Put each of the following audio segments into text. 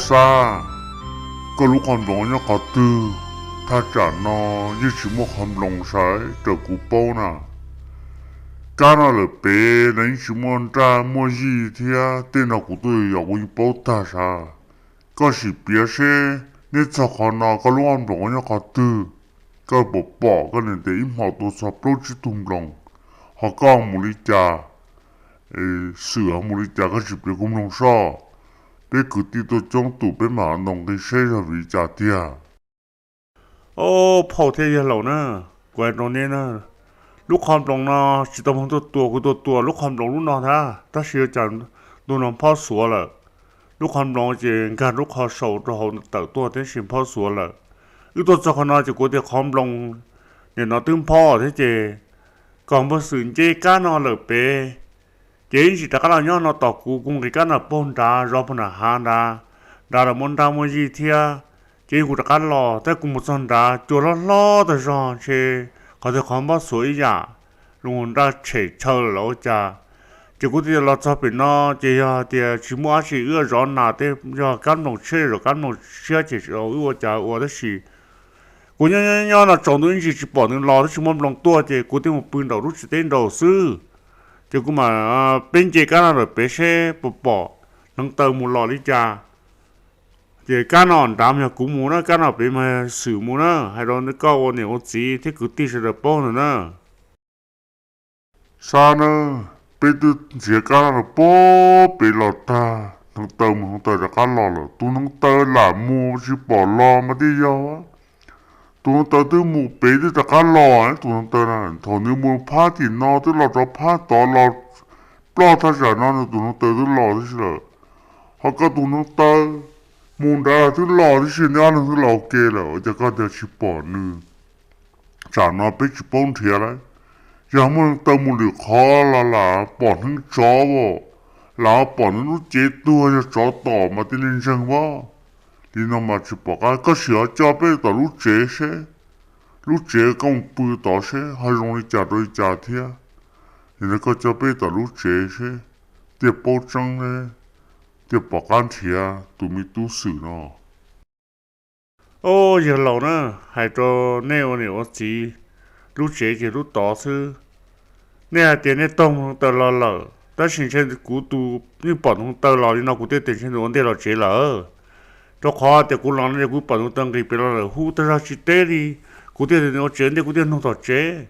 Xab, koj lub qhov nploos nyob qhov twg? Thaj tsam no yeej tsis muaj qhov nploos sawv raws kuv paub na. Kab no lawm pem no yeej tsis muaj nraj muaj yij thiab, tej no kuv tuaj yos kuv yeej paub tag sawv. Koj sim piav seb neb txog qhov no koj lub qhov nploos nyob qhov twg? Koj puas pom koj niam tais ib hmo tua txog plaub tsib tug nploos, ho koj mus li cas, xwm ho mus li cas koj tsis piav kuv mloog soj. Peb kwv tij tuaj coob tus peb mam ntaus nqi seb yog vim li cas tiag. Au, phauj thiab yawg laus na, kuv hais rau neb na, lub qhov nploos no tsis tau muaj tuaj tua, kuv tua tua lub qhov nploos lub no ntag, tab sis ua cas ntu no phob xuav lawm. Lub qhov nploos ces nkag lub qhov sau rau hauv tawm tuaj tab sis phob xuav lawm. Wb tuaj txog qhov no ces kuv tias qhov nploos nim no twb phob thiab ces kom npawg Xwm nce kab no lawm pem, ces ib ntsis rov qab los nyob no tos kuv, kuv nqis kab no puag nrad zov puag nram hav nrad, nrad los muaj nraj muaj yij thiab. Ces kuv rov qab los, tab kuv mus txog nrad cua hlob hlob tag zog ntshe qhov twg qhov npab xuav ib yam, zoo nraj tshem chaw lawm los ua cas. Ces kuv tias los txog pem no ces yog tias tsis muaj dab tsi wb zov nas tej, yog kab nploos tshiab zov kab nploos tshiab ces wb ua cas ua tab sis kuv nyob nyob no tsaus ntuj ib ntsis tsis pom nws los tab sis muaj nploos tuaj ces kuv thiaj mus pw nraum lub tsev teb nraud xwb. Ces kuv mam, peb nce kab no lawm pem seb puas pom hneev taw mus los li cas. Ces kab no nrad mas yog kuv mus na, kab no pem mas Xwm mus na, hais rau koj ua niam ua txiv thiab kwv tij sawv daws paub ntawd na. Xab na, peb twb ntxias kab no rau puag pem los tag, hneev taw mus hneev taw rov qab los lawm, tus hneev taw lam mus tsis pom los mas thiaj yog. Tus hneev taw twb mus pem twb rov qab los, tus hneev taw na thaum nws mus phab tim no twb los rov phab tod los ploj thaj tsam no nws tus hneev taw twb los tib si lawm. Ho koj tus hneev taw mus nrad los twb los tib si, neb ob leeg twb los ua ke lawm ua cas koj tias tsis pom nws? Tsam no peb tsis paub nrhiav lawm. Yog muaj hneev taw mus lwm qhov los lam pom hneev tsov as, lam pom nws lub cev tuag yog tsov tom mas thiaj li ntseeg as. Li no mas tsis pom qab, koj sim ho coj peb tom lub tsev seb, lub tsev koj mus pw tod seb ho zoo li cas rau li cas thiab. Li no koj coj peb tom lub tsev seb thiaj paub tseeb, thiaj pom qab nrhiav tus me tub Xwm no. Au, yawg laus na, hais rau nej ua niam ua txiv, lub tsev ces lub tod xwb. Nej hais tias nej taug mus hneev taw los lawm, tab sis ntshe kuv tus yeej pom tus hneev taw los li no kuv thiaj tias ntshe nws ua ntej los tsev lawm. Rau qhov tias kuv los no ces kuv pom tus hneev taw nqis pem los lawm, hu tag zog tsis teb li. Kuv thiaj tias nws ua tsev ntej kuv thiaj nug tom tsev.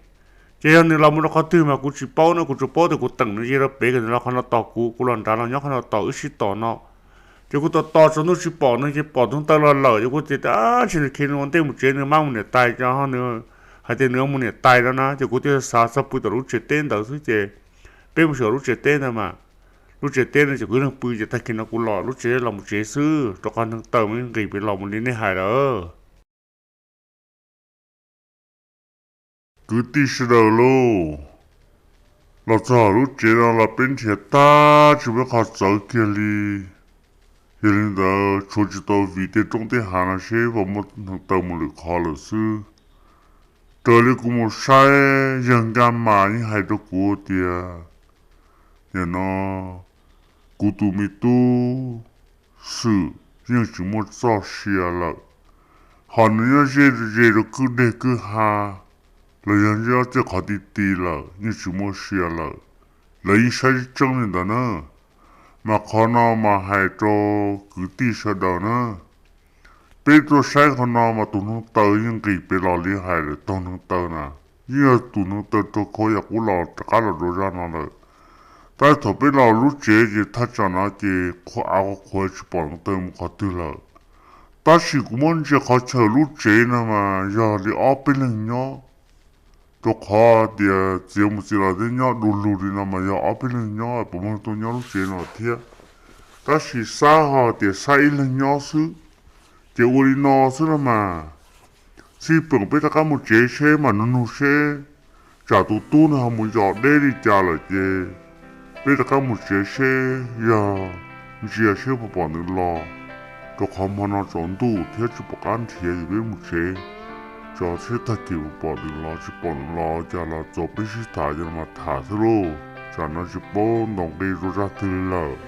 Ces yog nws los mus rau qhov twg mas kuv tsis paub no, kuv tsuas paub tias kuv teem nws ze rau pem kom nws los qhov no tos kuv, kuv los nrad los nyob qhov no tos wb sib tos no. Ces kuv tos tos tsaus ntuj tsis pom nws ces pom tus hneev taw los lawm ces kuv thiaj tias ntshe nws khiav nws ua ntej mus tsev, nws mab mus niam tais, nws hais tias nws mus niam tais no na, ces kuv thiaj xav txog pw tom lub tsev teb ntawd xwb ces peb mus xyuas lub tsev teb ntawd mas, lub tsev teb no ces kuv ib leeg pw ces tag kis no kuv los lub tsev los mus tsev xwb, rau qhov hneev taw mas nqis pem los mus li nej hais lawm. Kwv tij sawv daws lauj, los txog lub tsev no los peb nrhiav tag tsis muaj qhov txawv kiag li. Yog li ntawd tshuav tsis tau vim tej roob tej hav no seb puas muaj hneev taw mus lwm qhov lawm xwb. Raws li kuv mus saib, yawg Nkaj Mas yeej hais rau kuv tias, nim no kuv tus me tub Xwm yeej tsis muaj txoj sia lawm, ho nws nyob ze ze rau kwj deg kwj ha los yog nyob tej qhov ti ti lawm yeej tsis muaj sia lawm. Lawv yeej saib tseeb li ntawd na. Mas qhov no mas hais rau kwv tij sawv daws na, peb tuaj saib qhov no mas tus hneev taw yeej nqis pem los li hais lawm, tus hneev taw na, yeej yog tus hneev taw rau khau yam qub los rov qab los rau zaj no lawm. Tab sis thaum peb los lub tsev ces thaj tsam no ces qhuav av qhuav qhuav tsis pom hneev taw mus qhov twg lawm. Tab sis kuv muab ntsia qhov chaw lub tsev no mas yog li ob peb leeg nyob, rau qhov tias txiav mus txiav los thiab nyob du lug li no mas yog ob peb leeg nyob puas muaj tuaj nyob lub tsev no thiab. Tab sis Xab ho tias Xab ib leeg nyob xwb, ces ua li no xwb no mas, xij peem peb rov qab mus tsev seb mam nug nug seb tsam tus tub no ho mus yos deb li cas lawm ces peb rov qab mus tsev seb yog ntsia seb puas pom nws los, rau qhov hmo no tsaus ntuj thiab tsis pom qab nrhiav ces peb mus tsev tso seb tag kis puas pom nws los, tsis pom nws los cas los txaus peb sib tham ces los mas tham xwb lauj, tsam no tsis paub ntaus nqi rau zaj twg li lawm.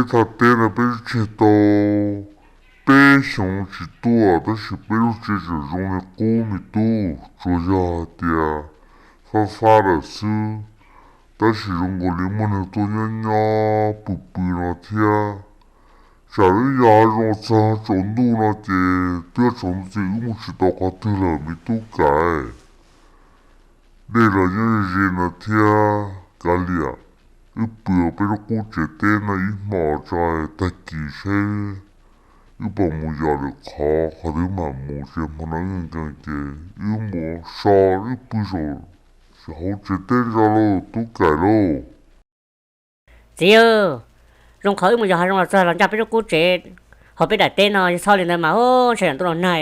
Thaj teb no peb tseg tau peb xyoos tsis tuaj, tab sis peb lub tsev tseem zoo li qub me tub, tsuas yog hais tias fab fab lawm xwb. Tab sis zoo nkaus li muaj neeg tuaj nyob nyob pw pw no thiab. Tsam ib yam zoo txog tsaus ntuj no ces twb tsaus ntuj ces wb mus tsis tau qhov twg lawm me tub Kaim. Dej los nyob ze ze no thiab, kav liam, wb pw peb lub qub tsev teb no ib hmos tso, tag kis seb wb puas mus yos lwm qhov, qhov twg mam mus, ces hmo no wb nkees ces wb mus so, wb pw saum hauv tsev teb ntso lauj tub Kaim lauj. Txiv, zoo qhov wb mus yos hav zoov los txog los ncaj peb lub qub tsev hauv peb daim teb no, yog txhob li ntawd mas ntshai yam ntuj los nag,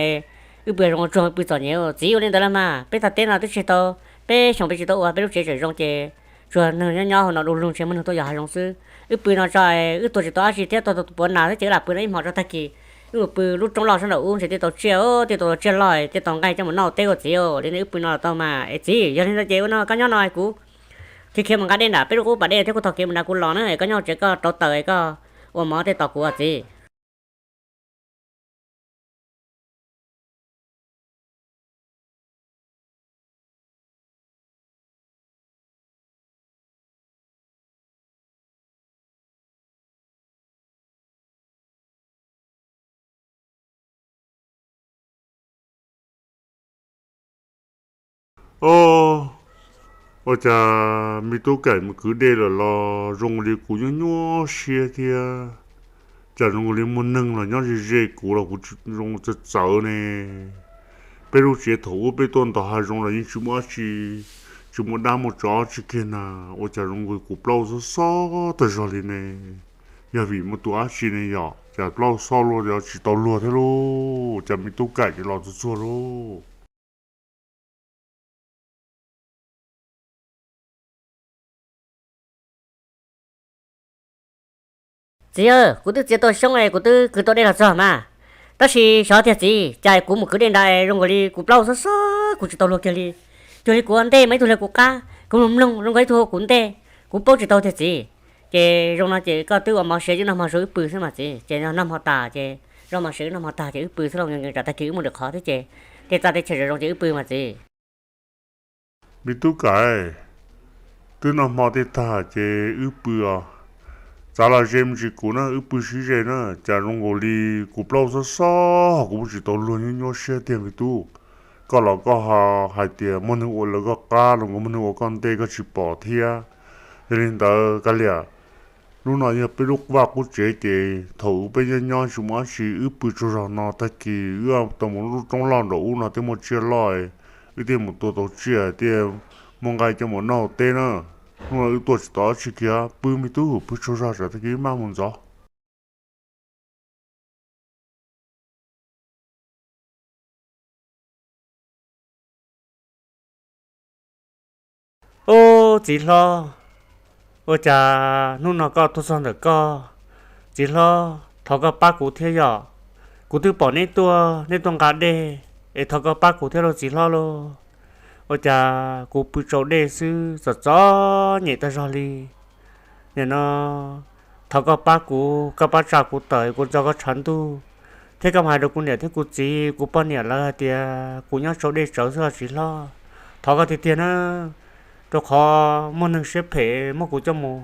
wb pw hav zoov ua tsuag pw txom nyem. Txiv, ua li ntawd los mas peb thaj teb no twb tseg tau peb xyoos peb tsis tau ua, peb lub tsev tseem zoo ces tsuas neeg nyob nyob hauv no du lug ntshe muaj neeg tuaj yos hav zoov xwb. Wb pw no tso, wb tuaj tsis tau dab tsi thiab, tuaj tau tus puav nas thiab ces wb lam pw no ib hmos tso, tag kis wb mus pw lub roob loj sab nraum ub ntshe thiaj tau tsiaj, thiaj tau tsiaj loj, thiaj tau nqaij coj mus noj teb ua txiv. Li no wb pw no los tau mas es txiv, yog li ntawd ces ua no koj nyob no kuv khiav khiav mus nqa dej nram peb lub qub pas dej thiab kuv taug kev mus nrad kuv los na, es koj nyob hauv tsev koj rauv taws es koj ua mov tej tos kuv os txiv. Au, ua cas me tub Kaim mus kwv dej lawm los zoo li kuv nyuaj nyuaj siab thiab. Cas zoo li muaj neeg los nyob ze ze kuv los kuv zoo txawv txawv ne. Peb lub tsev thaum ub peb tuaj ntog hav zoov los yeej tsis muaj dab tsi, tsis muaj dab muaj tsov tsis kiag na. Ua cas zoo li kuv plaub xob xob tag zog li ne? Yog vim muaj tus dab tsi ne yom, cas plaub xob luaj tsis tau luag thiab lauj? Cas me tub Kaim ces los txog txog lauj? Txiv, kuv twb txiav tau xyoob es kuv twb kwv tau dej los txog mas, tab sis xyov tiag txiv, cas kuv mus kwv dej nrad zoo nkaus li kuv plaub xob xob kuv tsis tau luag kiag li. Cuag li kuv ua ntej mas ib tug luag kuv qab, kuv mloog mloog zoo nkaus ib tug ua kuv ntej, kuv paub tsis tau tiag txiv. Ces zoo no ces koj twb ua mov siav wb noj hmo zoo wb pw xwb mas txiv, ces noj hmo tas ces, zoo mov siav wb noj hmo tas ces wb pw xwb los nkees tsam tag kis wb mus lwm qhov thiab ces tej txaj tej chaw zoo ces wb pw mas txiv. Me tub Kaim, twb noj hmo tej tag ces wb pw os. Txav los ze me ntsis kuv na, wb pw sib ze na, cas zoo nkaus li kuv plaub xob xob kuv muab tsis tau luag nyuaj nyuaj siab tiag me tub. Koj los koj ho hais tias muaj neeg ua lawv koj qab los muaj neeg ua koj ntej koj tsis pom thiab. Yog li ntawd kav liam, lub no yog peb lub vaj qub tsev ces thaum ub peb nyob nyob tsis muaj dab tsi wb pw tsaug zog no, tag kis wb tau mus lub roob loj nraum ub no thiaj muaj tsiaj loj, wb thiaj mus tua tau tsiaj thiaj muaj nqaij coj mus noj teb na. Hnub no wb tuaj tsis tau dab tsi kiag, pw me tub pw tsaug zog tsam tag kis wb maj mus ntxov. Ub txiv hlob, ua cas hnub no koj tuaj txog ntawm koj? Txiv hlob thov koj pab kuv thiab yom. Kuv twb pom neb tuaj, neb tuaj nqa dej, es thov koj pab kuv thiab lauj txiv hlob lauj. Ua cas kuv pw tsau dej xwb txom txom nyem tag zog li. Nim no thov koj pab kuv, koj pab tsa kuv tawm kuv tso koj tshav ntuj, thiab koj hais rau kuv niam thiab kuv txiv kuv poj niam lawv hais tias kuv nyob tsau dej tsawv xwb os txiv hlob. Thov koj tiag tiag na, rau qhov muaj neeg siab phem muab kuv coj mus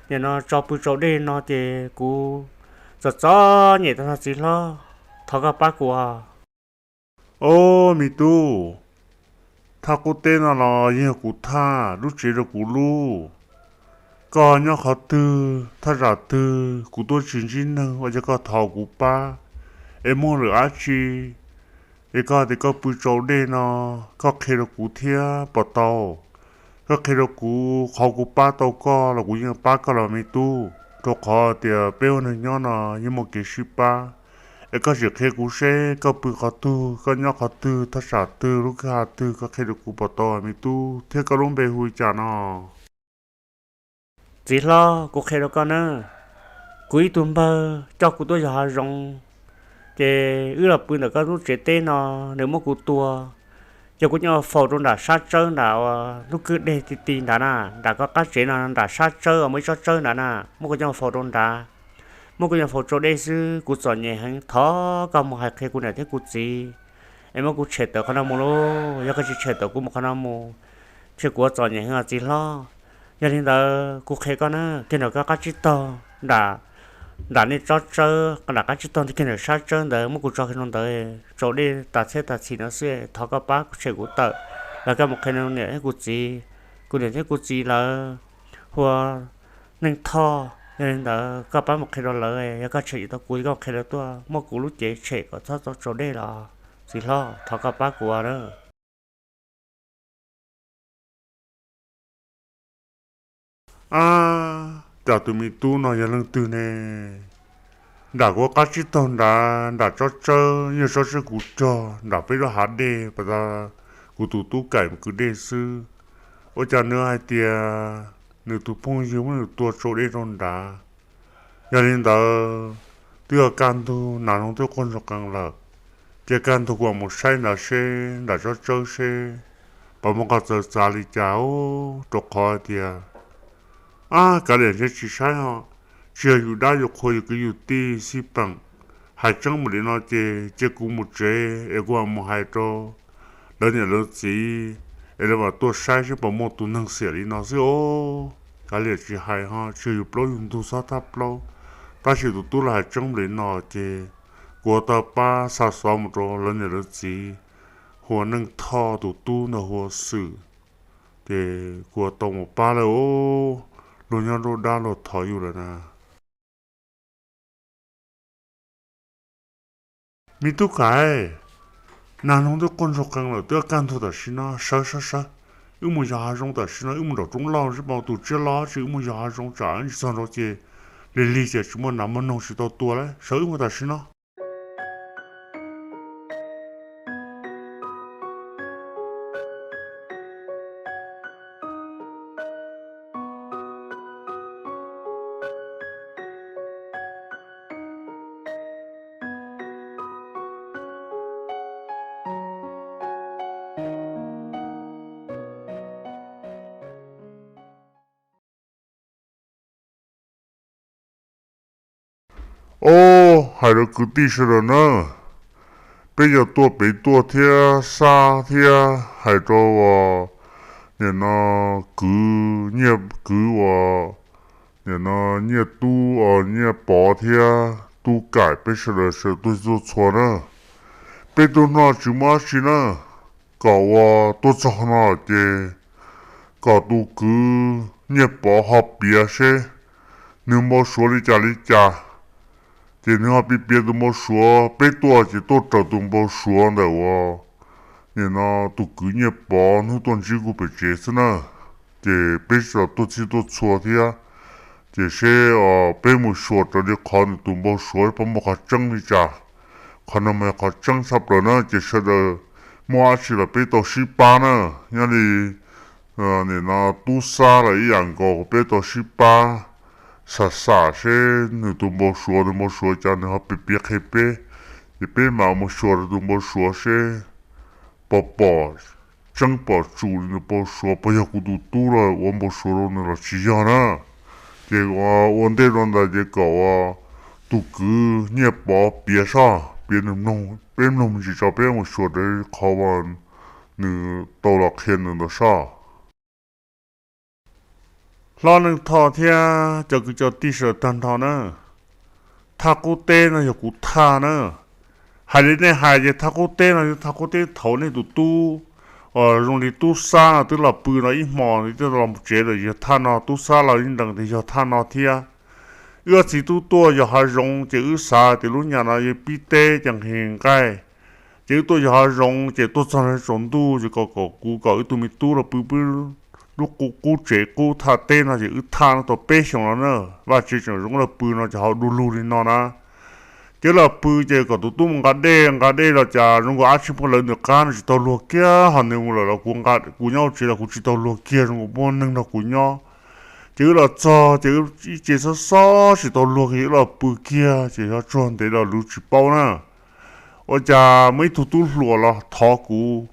nim no tso pw tsau dej no ces kuv txom txom nyem tag zog txiv hlob. Thov koj pab kuv os. Ob me tub, thaj qub teb no los yeej yog kuv thaj, lub tsev los kuv lub. Koj nyob qhov twg thaj tsam twg kuv tuaj tsis ntsib neeg ua cas koj thov kuv pab, es muaj lwm dab tsi es koj tias koj pw tsau dej no, koj qhia rau kuv thiab puas tau? Koj qhia rau kuv, qhov kuv pab tau koj los kuv yeej pab koj los me tub, rau qhov tias peb ua neeg nyob no yeej muaj kev sib pab. Es koj sim qhia kuv seb koj pw qhov twg, koj nyob qhov twg, thaj tsam twg, lub kwj ha twg, koj qhia rau kuv puas tau me tub, thiab koj lub npe hu li cas no? Txiv hlob, kuv qhia rau koj na, kuv ib tug npawg coj kuv tuaj yos hav zoov, ces wb los pw ntawm koj lub tsev teb no, nws muab kuv tua, ces kuv coj faus rau nram sab tsawb nram lub kwj deg ti ti nrad na, nram koj qab tsev no nram sab tsawb muaj ib tsob tsawb nrad na, muab kuv coj faus rau nrad. muab kuv nyuam faus tsau dej xwb, kuv txom nyem heev, thov koj mus hais qhia kuv niam thiab kuv txiv es muab kuv tshem tawm qhov no mus lauj. Yog koj tsis tshem tawm kuv mus qhov no mus, ces kuv txom nyem heev os txiv hlob. Yog li ntawd kuv qhia koj na, kiag nram koj qab tsib taug nram, nram nej tsob tsawb nram qab tsib taug kiag nram sab tsawb ntawd, muab kuv tso kiag rau ntawd, tsau dej tas txhiab tas txhim no xwb, thov koj pab kuv tshem kuv tawm, los koj mus qhia rau niam thiab kuv txiv. Kuv niam thiab kuv txiv lawv hu ua Neej Thoj, yog li ntawd koj pab mus qhia rau lawv, yog koj tshem tsis tau kuv, koj mus qhia lawv tuaj muab kuv lub cev tshem kom txhob tau tsau dej los, txiv hlob, thov koj pab kuv na. Ab, cas tus me tub no yog leej twg ne? Nram kuv qab tsib taug nrad, nram tsob tsawb, yog tsob tsawb kuv cog nram peb lub hav dej, pas tas kuv tus tub kaim mus kwv dej xwb. Ua cas nws hais tias nws tus phooj ywg muab nws tua tsau dej rau nrad? Yog li ntawd, twb yog kaj ntug, nas noog twb quaj ntsoog qees lawm, ces kaj ntug kuv mam mus saib nrad seb, nram tsob tsawb seb puas muaj qhov txawv txav li cas os, rau qhov tias, ab, kav liam, ntshe tsis saib os, tsis yog yus dab yus qhua yus kwv yus tij xij peem. Hais tseeb mus li no ces cia kuv mus tsev es kuv mam mus hais rau lawv niam lawv txiv es lawv mam tuaj saib seb puas muaj tus neeg xiam li no xwb os. Kav liam tsis hais ho, tsis yog yus plaub yus ntug txhob thaj plaub, tab sis tus tub los hais tseeb mus li no ces kuv yuav tau pab xa xov mus rau lawv niam lawv txiv, hu ua Neej Thoj, tus tub ntawd hu ua Xwm, ces kuv yuav tau mus pab lawm os. Luag nyob nruab dab luag thov yus lawm na. Me tub Kais, nas noog twb quaj ntsoog qees lawm, twb kaj ntug tam sim no, sawv sawv sawv, wb mus yos hav zoov tam sim no, wb mus nraum roob lauj, seb puas tus tsiaj loj tsis, wb mus yos hav zoov tsam tsis txog nraud ces lig lig ces tsis muaj nas muaj noog tsis tau tua lauj, sawv wb mus tam sim no. Ob, hais rau kwv tij sawv daws na, peb yog tuaj pem tuaj thiab xab thiab hais rau nim no kwv Nyiaj, kwv uas nim no Nyiaj Tub, Nyiaj Pov thiab Tub Kaim, peb sawv daws sawv daws tuaj txhua na. Peb tuaj no tsis muaj dab tsi na, kom uas tuaj txog no ces kom tus kwv Nyiaj Pov ho piav seb nws npau suav li cas li cas, ces nws ho piav piav tus npau suav, peb tuaj ces tuaj raws tus npau suav ntawm uas nim no tus kwv Nyiaj Pov hnub tuaj ntsib kuv pem tsev xwb na. Ces peb tsis tau tuaj txhij tuaj txhua thiab, ces seb peb mus xyuas raws li qhov nws tus npau suav puas muaj qhov tseeb li cas. Qhov no mas yog qhov tseeb tshaj plaws na, ces sawv daws muaj dab tsi los peb tau sib pab na. Nyob li nim no tub Xab los ib yam nkaus, peb tau sib pab xam xam seb nws tus npau suav, nws npau suav cas nws ho piav piav qhia peb, ces peb mam mus xyuas rau tus npau suav seb puas pom tseeb pom tsum li nws npau suav, puas yog kuv tus tub los ua npau suav rau nws los tsis yog na. Ces ua ntej rau ntawd ces kom ua tus kwv Nyiaj Pov piav soj, piav nws mloog, peb mloog me ntsis tso peb mus xyuas raws qhov uas nws tau los qhia ntawm ntawd soj. Hlob Neej Thoj thiab cov kwv cov tij sawv daws tag nrho na, thaj qub teb no yog kuv thaj na. Hais li nej hais ces thaj qub teb no yog thaj qub teb thaum nej tus tub uas zoo li tub Xab no twb los pw no ib hmo, twb los mus tsev lawm, yog thaj no. Tub Xab los ib nrees tias yog thaj no thiab. Wb ob txiv tub tuaj yos hav zoov ces wb xav tias lub nyam no yuav pib teb ces nqhis nqaij, ces wb tuaj yos hav zoov ces tuaj txog tsaus ntuj ces kom, kom kuv kom wb tus me tub los pw pw lub qub, qub tsev qub thaj teb no ces wb thaj no tau peb xyoos no na. Vaj tsev tseem zoo los pw no ces ho du lug li no na. Ces los pw ces kom tus tub mus nqa dej, nqa dej los cas zoo nkaus dab tsi poob lawv nws qab no tsis tau luag kiag, ho nws mus lawm los kuv nqa, kuv nyob hauv tsev los kuv tsis tau luag kiag, zoo nkaus muaj neeg nrog kuv nyob. Ces wb los txog ces ib ce xob xob tsis tau luag kiag, wb los pw kiag ces xyov tsuag ntev los luv tsis paub na. Ua cas muaj ib tug tub hluas los thov kuv,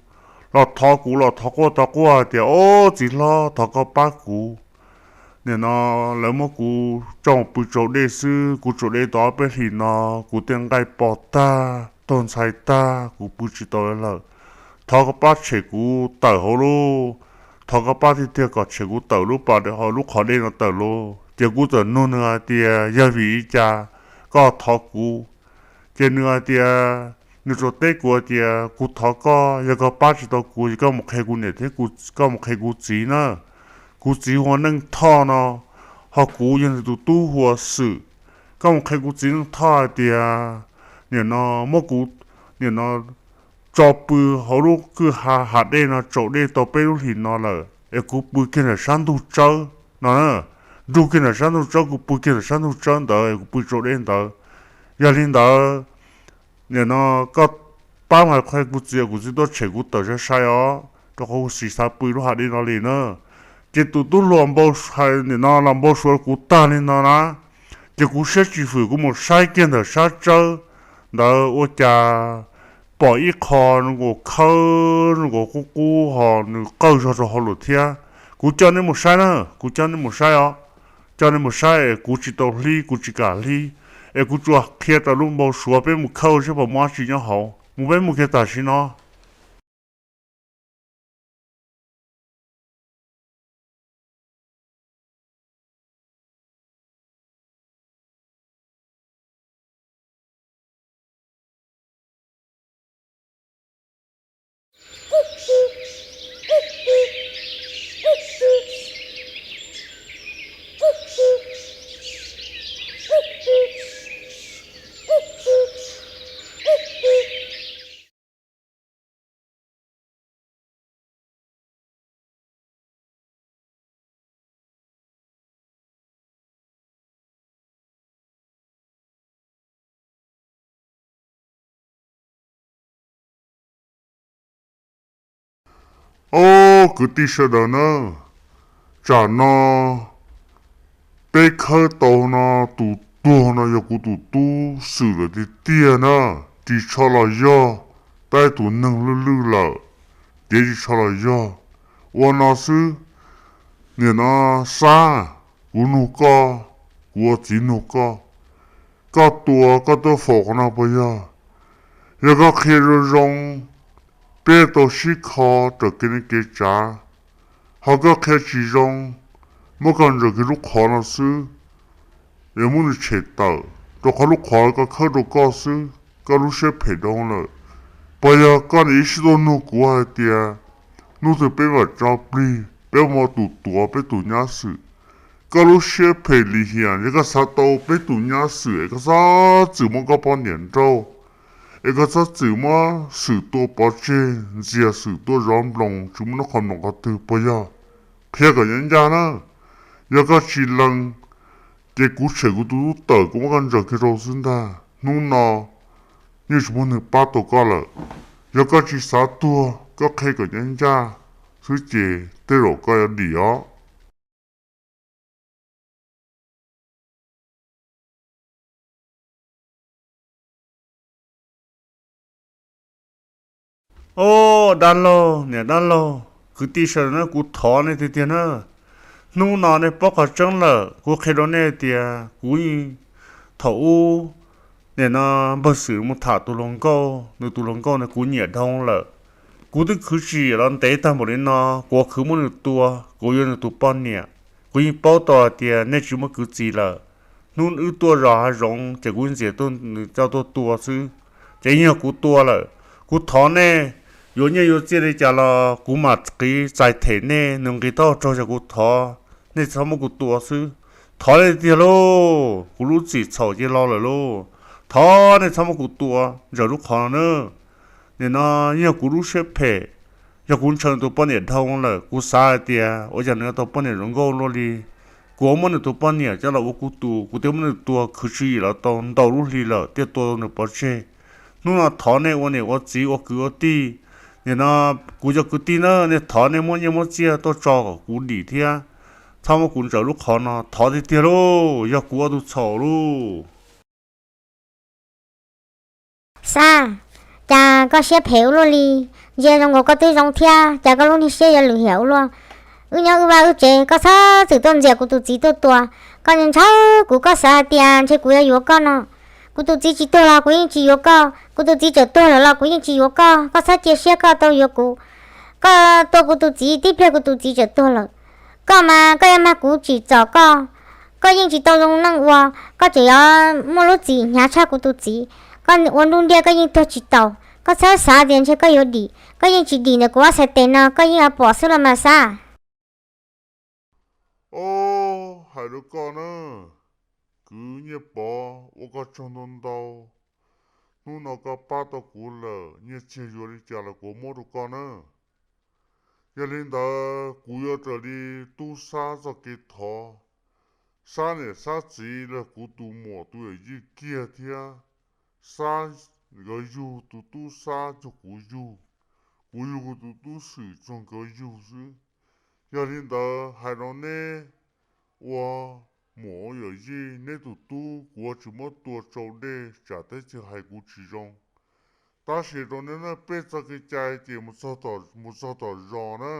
los thov kuv los thov quaj thov quaj tias, Ob, txiv hlob, thov koj pab kuv, Nim no lawv muab kuv tso pw tsau dej xwb, kuv tsau dej tau ob peb hlis no, kuv tej nqaij pom tag, taug ntxhais tag, kuv pw tsis tau lawm. Thov koj pab tshem kuv tawm hauv lauj, thov koj pab tiag tiag kom tshem kuv tawm lub pas, lub qhov dej no tawm lauj. Ces kuv txawm nug nws hais tias yog vim li cas koj thov kuv. Ces nws hais tias, nws tsuas teb kuv hais tias kuv thov koj, yog koj pab tsis tau kuv ces koj mus qhia kuv niam thiab koj mus qhia kuv txiv na. Kuv txiv hu ua Neej Thoj no, ho kuv yog nws tus tub hu ua Xwm. Koj mus qhia kuv txiv Neej Thoj hais tias nim no muab kuv, nim no tso pw hauv lub kwj ha hav dej no tsau dej tau peb lub hlis no lawm es kuv pw kiag ntawm sab ntug tsawb no, nrug kiag ntawm sab ntug tsawb, kuv pw kiag ntawm sab ntug tsawb ntawd es kuv pw tsau dej ntawd. Yog li ntawd, nim no koj pab mus qhia kuv txiv, kuv txiv tuaj tshem kuv tawm sai sai os, rau qhov kuv tsis xav pw lub hav dej no li na. Ces tus tub hluas npau, nim no los npau suav kuv tag li no na, ces kuv siab tsis fwm, kuv mus saib kiag ntawm sab tsawb ntawd ua cas pom ib qho zoo nkaus khawb, zoo nkaus qub qub ho nws qawj zog rau hauv lawm thiab. Kuv coj neb mus saib na, kuv coj neb mus saib os. Coj neb mus saib es kuv tsis tau hlib, kuv tsis kam hlib, es kuv tsuas qhia tau lub npau suav, peb mus khawb seb puas muaj dab tsi nyob hauv. Mus, peb mus kiag tam sim no. Ob kwv tij sawv daws na, tsam no peb khawb tau no, tus tuag no yog kuv tus tub Xwm lawm tiag tiag na. Ris tsho los yog, tab tus neeg lwj lwj lawm, ces ris tsho los yog. Ua no xwb, nim no Xab, kuv nug koj, kuv ua txiv nug koj, koj tua koj tuaj faus qhov no puas yog? Yog koj qhia zoo zoo, peb tau sib kho raws kev neej kev tsav. Ho koj qhia tsis zoo, muab koj ntsaws kiag lub qhov no xwb, es muab nws tshem tawm, rau qhov lub qhov koj khawb rau koj xwb, koj lub siab phem dhau lawm. Puas yog koj nim ib sib tuaj nug kuv hais tias hnub twg peb mam tso plig, peb muaj tus tuav peb tus nyab Xwm? Koj lub siab phem lim hiam, yog koj xav tau peb tus nyab Xwm es koj txhob txwm muab koj poj niam nrauj, es koj txhob txwm muab Xwm tua pov tseg, ntxias Xwm tuaj zov nploos tsis muaj hnub qhov nploos qhov twg puas yog? Qhia kom nyob ncaj na. Yog koj tsis lees, ces kuv tshem kuv tus tub tawm, kuv muab koj ntsaws kiag rau xwb ntag. Hnub no yeej tsis muaj neeg pab tau koj lawm. Yog koj tsis xav tuag, koj qhia kom nyob ncaj xwb ces tej zaum koj yuav dim os. Au, dab laug, niam dab laug, kwv tij sawv daws na, kuv thov nej tiag tiag na. Hnub no nej paub qhov tseeb lawm, kuv qhia rau nej tias kuv thaum ub, nim no npawg Xwm mus tham tus hluas nkauj, nws tus hluas nkauj ntawd kuv nyiam dhau lawm. Kuv twb khwv tsis los ntev tag npaum li no, kuv khwv muab nws tua, kuv yuav nws tus poj niam. Kuv yeej paub tau hais tias nej tsis muaj kwv txiv lawm. Hnub wb tuaj zos hav zoov ces kuv ntxias nws coj tuaj tua xwb, ces yeej yog kuv tua lawm. Kuv thov nej, yuav nyiaj yuav txiaj li cas los kuv mam qiv txais them nej, nws nqis taub hau raug ces kuv thov, nej txhob muab kuv tua xwb. Thov nej tiag lauj, kuv lub txim txhaum ces los lawm lauj. Thov nej txhob muab kuv tua ntawm lub qhov no na. Nim no yeej yog kuv lub siab phem, yog kuv ntshaw nws tus poj niam dhau lawm, kuv xav hais tias ua cas nws yuav tau poj niam zoo nkauj luaj li. Kuv yuav muab nws tus poj niam coj los ua kuv tus, kuv twb muab nws tua khwv tswv yim los tau ntau lub hli lawm thiaj tua nws pov tseg. Hnub no thov nej ua niam ua txiv ua kwv ua tij, nim no kuv cov kwv tij na, nej thov nej muab nyiaj muab txiaj tuaj tso kom kuv dim thiab, txhob muab kuv ntsaws lub qhov no, thov tiag tiag lauj, yog kuv ua tus txhaum lauj. Xab, cas koj siab phem ua luaj li? Ntsia zoo nkaus koj twb zoo thiab, cas koj lub niag siab yuav lim hiam ua luaj? Wb nyob wb vaj wb tsev, koj txhob txwm tuaj ntxias kuv tus txiv tuaj tua. Koj ntshaw kuv, koj xav hais tias ntshe kuv yuav yuav koj no. Kuv tus txiv tsis tuag los kuv yeej tsis yuav koj, kuv tus txiv tseem tuag lawm los kuv yeej tsis yuav koj. Koj txhob cia siab koj tau yuav kuv. Koj tua kuv tus txiv tib pliag kuv tus txiv tseem tuag lawm. Koj mas koj yuav mag kuv tsim txom koj. Koj yeej tsis tau zoo neej ua, koj tseem yuav muaj lub txim hnyav tshaj kuv tus txiv. Koj ua nruj ntiaj koj yeej tuag tsis taus. Koj txhob xav tias ntshe koj yuav dim, koj yeej tsis dim ntawm kuv ob txhais tes no, koj yeej yuav pom xwb los mas xav. Ob, hais rau koj na, kwv Nyiaj Pov, ua koj tsaug ntau ntau. Hnub no koj pab tau kuv lawm, nyiaj txiag yuav li cas los kuv muab rau koj na. Yog li ntawd kuv yuav raws li tub Xab txoj kev thov. Xab niam Xab txiv los kuv tus muam tus yawm yij kiag thiab. Xab nkawd yug tus tub Xab cuag kuv yug, kuv yug kuv tus tub Xwm cuag nkawd yug xwb. Yog li ntawd hais rau neb ua muam ua yawm yij, neb tus tub kuv tsis muab tua tsau dej tsam teb chaws hais kuv tsis zoo. Tab sis rau neb na, peb txoj kev cai ces mus txog tom zos na,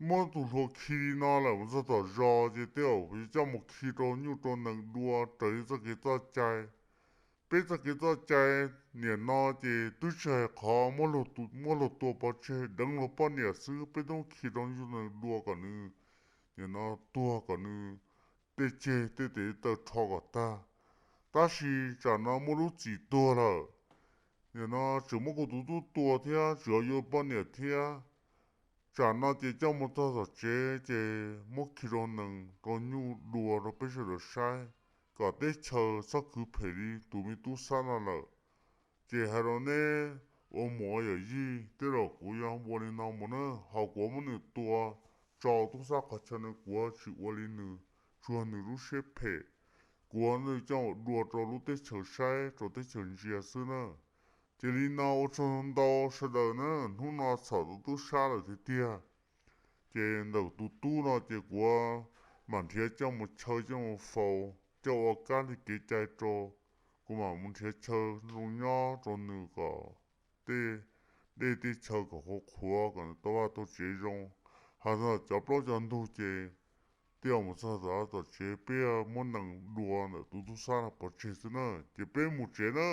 muab tus hluas khi li no lawm mus txog tom zos ces tej zaum coj mus khi rau nyuj rau nees dua raws li txoj kev txoj cai. Peb txoj kev txoj cai niam no ces twb tsis hais qhov muab luag tua pov tseg, deev luag poj niam xwb, peb twb khi rau nyuj nees dua kom nws niam no tuag, kom nws tej ceg tej tes taw rho kom tag. Tab sis tsam no muaj lub txim tuag lawm, niam no tseem muab kuv tus tub tua thiab tseem yuav poj niam thiab. Tsam no ces coj mus txog tom tsev ces muab khi rau nees rau nyuj dua rau peb sawv daws saib, kom teb chaws txhob khwv phem li tus me tub Xab no lawm. Ces hais rau neb ua muam yawm yij, tej zaum kuv yuav ua li no mus na, ho kuv muab nws tua tso tub Xab qhov chaw no, kuv tsis ua li nws, tsuas nws lub siab phem, kuv nws coj mus dua rau lub teb chaws saib, rau teb chaws ntsia xwb na. Ces li no ua tsaug ntau sawv daws na, hnub no txhaum tau tub Xab lawm tiag tiag. Ces ntawm tus tub no ces kuv mam nrhiav coj mus chaw coj mus faus coj ua kab li kev cai rau. Kuv mam mus nrhiav chaw zoo nyob rau nws kom tej dej tej chaw kom qhuav qhuav kom nws tau vaj tau tsev zoo. Hais txog cov plaub cov ntug ces tej zaum mus txog tom tsev peb muab nees dua ntawm tus tub Xab no pov tseg xwb na, ces peb mus tsev na.